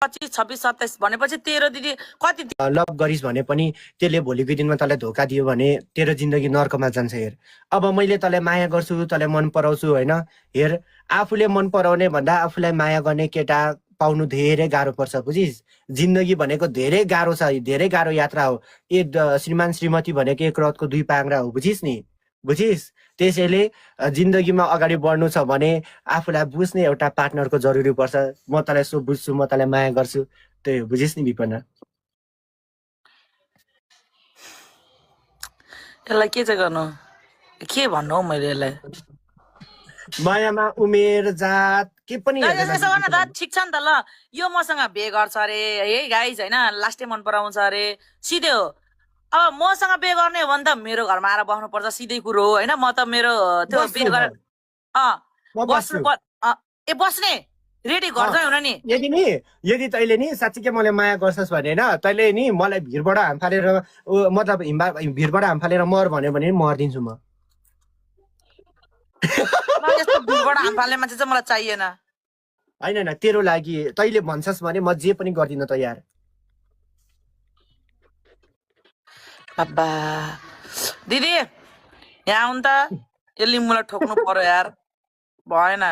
25, 26, 27 भनेपछि तेरो दिदी कति लभ गरिस् भने पनि त्यसले भोलिको दिनमा तँलाई धोका दियो भने तेरो जिन्दगी नर्कमा जान्छ। हेर, अब मैले तँलाई माया गर्छु, तँलाई मन पराउँछु होइन। हेर, आफूले मन पराउने भन्दा आफूलाई माया गर्ने केटा पाउनु धेरै गाह्रो पर्छ, बुझिस्। जिन्दगी भनेको धेरै गाह्रो छ, धेरै गाह्रो यात्रा हो। श्रीमान श्रीमती भनेको एक रथको दुई पाङ्ग्रा हो, बुझिस् नि, बुझिस्। त्यसैले जिन्दगीमा अगाडि बढ्नु छ भने आफूलाई बुझ्ने एउटा पार्टनरको जरुरी पर्छ। म तँलाई सो बुझ्छु, म तँलाई माया गर्छु, त्यही हो, बुझिस् नि विपना। यसलाई के चाहिँ गर्नु, के भन्नु हौ मैले यसलाई। मायामा उमेर जात के पनि यसो गर्न त ठिक छ नि त। ल यो मसँग बे गर्छ अरे है गाइज होइन, लास्टै मन पराउँछ अरे, सिधै हो। अब मसँग बे गर्ने हो भने त मेरो घरमा आएर बस्नुपर्छ, सिधै कुरो हो होइन। म त मेरो त्यो बे गरेर बस्नु ए बस्ने रेडी घर जाउँ हुन नि। यदि तैँले नि साँच्चीकै मलाई माया गर्छस् भने होइन, तैँले नि मलाई भिरबाट हाम फालेर मतलब भिरबाट हाम फालेर मर भन्यो भने मरिदिन्छु म। यस्तो भिरबाट हाम फाल्ने मान्छे चाहिँ मलाई चाहिएन। होइन तेरो लागि तैँले भन्छस् भने म जे पनि गर्दिन तयार। बाबा दिदी यहाँ आउनु त, यो लिम्बुलाई ठोक्नु पर्यो यार, भएन।